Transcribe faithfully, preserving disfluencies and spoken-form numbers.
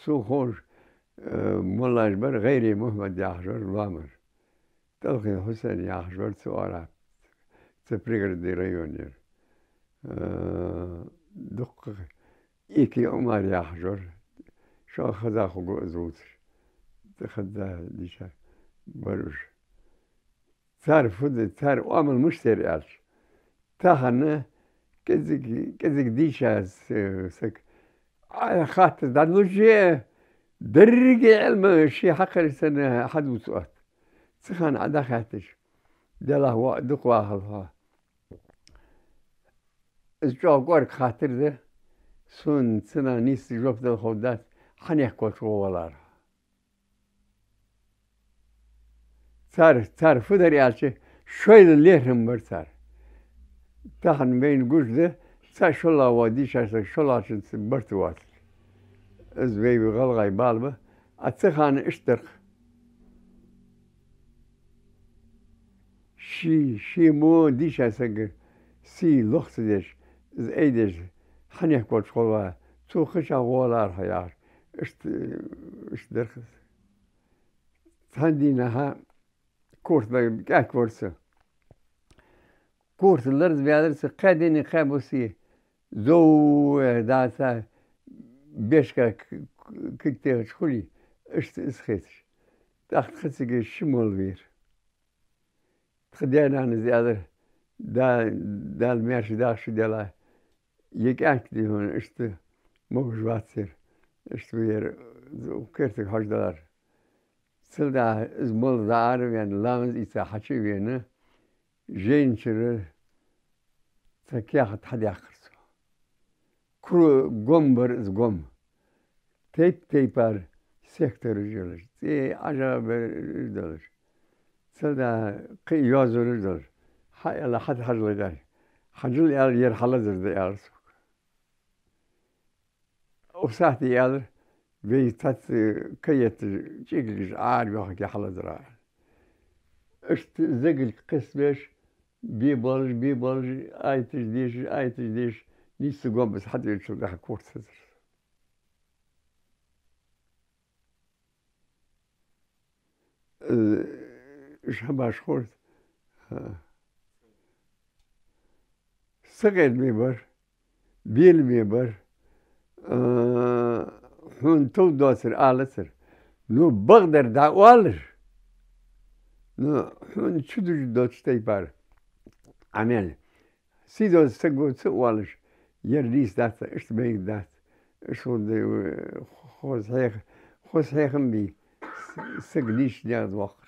Сона ховш, э, моллаш бар, ГӀайре Мухьмад яхаш вар лоамара. ТӀалхин Хьусен яхаш вар цу оагӀорахьа, цу Пригородни районе. Э, дуккха Ики Ӏумар яхаш вар. Шоана хаза хургва из вувцаш. Цу хаза дийша бар уж. Цар фу да, цар оамал мишта яр аьлча, тахан кӀезига, кӀезига дийша с-, саг, а, хаттар дӀалуш, деррига Ӏилма ше хьакхаьчача санна хьадувц отт. Цу хана Ӏа дӀахаьттача, делахь ва-, дукха вахалва хьо. Из чӀоагӀа кӀоарга хаттар да, сона цунах нийса жоп дала ховргдац, хьанехк волча гӀо валара. Цар, цар фу дар аьлча, шоайла лерхӀам бар цар. Тахан вайна гуш да, цхьа шоллагӀа вола дийша саг шоллагӀчунца барт воацилга. Из вай гӀалгӀай бала ба, а цу хана иштта дар-кх. Ший, ший мо дийша сага сий лох ца деш, из айдеш, хьанехк волча гӀо вала, цо кхычахьа гӀо валара хьо яхаш. Иштта, иштта дар-кх из. Цхьан дийнахьа корта кӀаьнк вар со. Корта ларза ваьлар со, кхаь дийнахьа, кхаь бусеи зов ваьхьа даца, бешка к-, к-, кулг техача хулий, иштта из хеташ. ТӀаккха тха цига ши молла вера. Тха даь-нанас аьлар, да-, Дала маьрша даха шу, делахь, ер кӀаьнк дий хьона, иштта могаш вац ер, иштта ва ер, керттера хьожадалар. Цул тӀехьагӀа из молла дӀа араваьнна, ламаз ийца хьачу а вена, жайначара цхьа каьхат хьадаьккхар цо. Кру-, гом бар из, гом. Тайп-тайпара сектор уж йолаш, цӀе Ӏажа бер уж долаш. Цул тӀехьагӀа кхы а йоазув уж долаш. Хьа, аьлар, хьатӀа хьажал гӀар. Хьажал, аьлар, ер хьалазар да, аьлар сога. Укх сахьте, аьлар, вай цхьацца ка етташ, чӀиглигаш Ӏарабоахаргья хьалазара. Иштта загалг кхессабеш, бе болаш, бе болаш, аяташ дешаш, аяташ дешаш, нийсса гом баьб, хьатӀавечул тӀехьагӀа корта хезар. Э, уж хӀамаш хургда. Сакъердаме бар, беламе бар, э, хьона товш доацар алацар. Ну, бакъдар дӀаоалар. Ну, хьона чудужаш доацача тайпара Ӏамал. Сий доацача саго ца оалаш, ер нийса дац, иштта мегаргдац. Иштта хӀама да, хоза хьех-, хоза хьехам бе, саг нийсача наькъа тӀа воаккх.